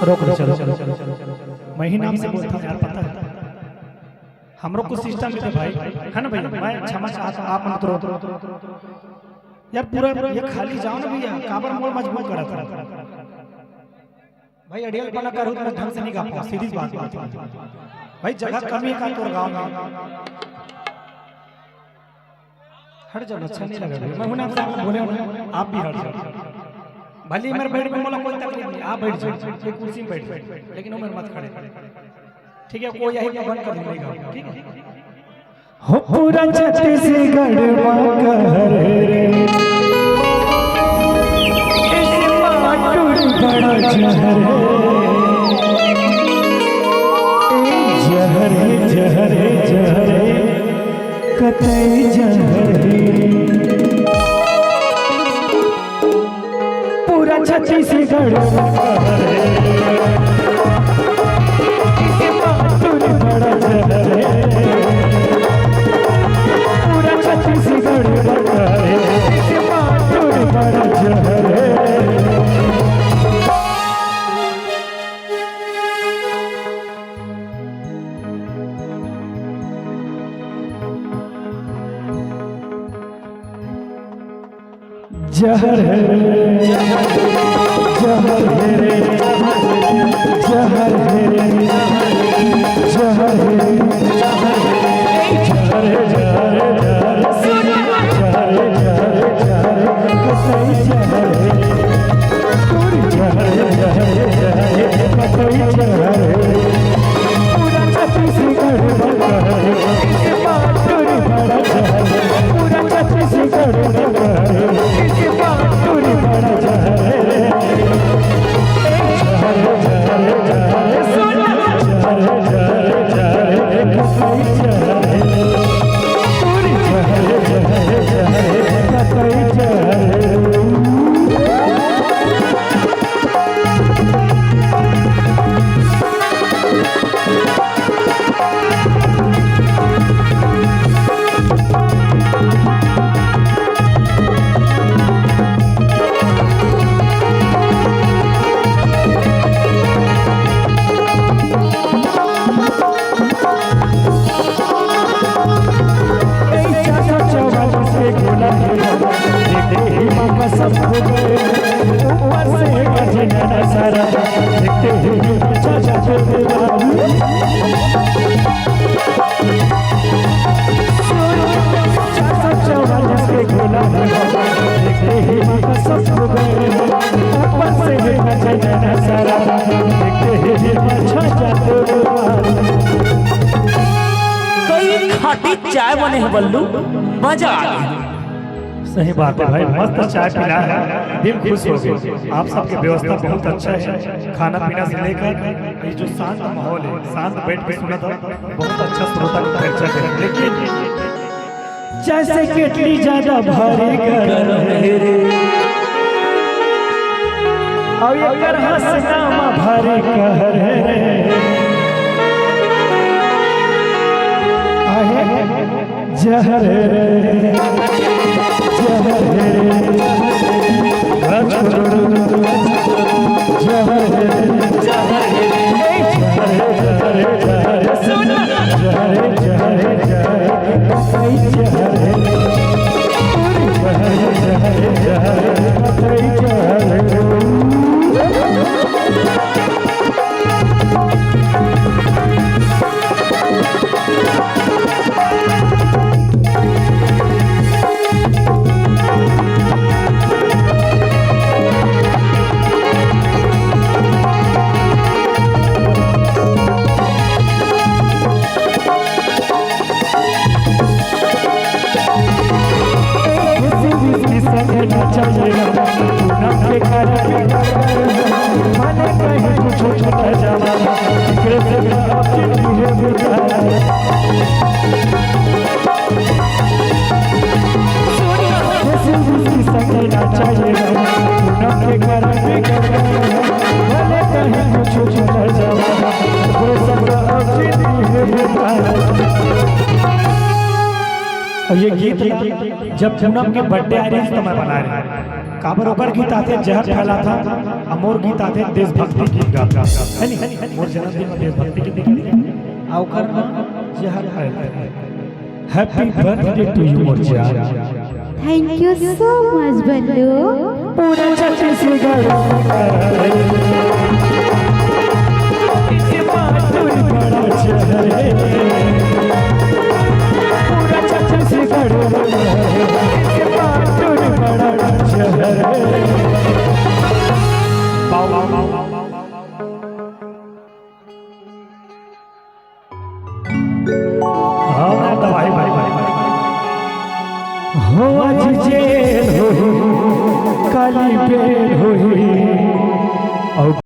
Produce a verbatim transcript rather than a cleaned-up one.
रोक, रोक, चलो, चलो, चलो। मैं ही नाम से बोलता हूँ यार, पता है। हमरो कुछ सिस्टम भी थे भाई, है ना भैया? मैं क्षमा चाहता हूँ, आप मन तुरंत यार, पूरा ये खाली जाओ ना भैया, काबर मोर मजबूर करा था भाई। अड़ियल पना करूँ तो मैं ढंग से नहीं गा पाऊँ, सीधी बात, बात है भाई। जगह कमी है का तोर गाँव में? हट जाओ, अच्छा नहीं लगा भैया। मैं हूं ना, आप बोले हो ना, आप भी हट जाओ। भले मेरे बैठ में मोला कोई तकलीफ नहीं, आप बैठ जाओ, ये कुर्सी में बैठ जाओ, लेकिन वो मेरे मत खड़े। ठीक है, कोई यही का बंद कर दूंगा, ठीक है? हो पूरा छत्तीसगढ़ मा कहर रे, इस पाटुर बड़ा जहर रे, जहर रे, जहर रे, जहर रे, कतई जहर रे। पूरा छत्तीसगढ़ जहर है, जहर है रे, जहर है रे, जहर है, जहर है, जहर है, जहर है, जहर है, जहर है, जहर है, जहर है, कतई जहर है, जहर है, जहर है, जहर है, कतई जहर है। पूरा छत्तीसगढ़ बंद है, इस बात पूरी बड़ा जहर है। पूरा छत्तीसगढ़ बंद है, इस बात पूरी बड़ा जहर है। जहर, जहर, जहर, सुन। जहर, जहर, जहर, कोई जहर है। पूरी जहर, जहर, जहर, कोई जहर है। कई खाटी चाय बने हे बल्लू, मजा आ गया। सही बात है भाई, मस्त चाय पीना है, दिल खुश हो गया। आप सबके व्यवस्था बहुत अच्छा है, खाना पीना से लेकर ये जो शांत माहौल है, शांत बैठ के सुना था, बहुत अच्छा श्रोता का परिचय है। लेकिन जैसे केटली ज्यादा भारी गरम हे रे, अउ एकर हंसना म भारी कहर हे रे। आहे जहर हे रे, जहर हे रे, जहर हे रे, जहर हे रे, जहर हे रे, जहर हे रे, सुन। जहर हे, जहर हे, जहर हे, कतई जहर हे। जहर हे, जहर हे, जहर हे, कतई जहर हे। जब पूनम के बर्थडे आ रही, तो मैं बना रही। काबर ओकर गीत आथे, जहर फैलाथे, अउ मोर गीत आथे, देशभक्ति गीत गाथे, है नी? मोर जन्मदिन में देशभक्ति गीत गाथे, अउ ओकर नाम जहर फैलाथे। Happy birthday to you, मोर जान। Thank you so much, बल्लू। पूरा छत्तीसगढ़। हाँ, भाई, भाई, भाई, भाई। हो आज जेल होही, काली बेल होही, अउ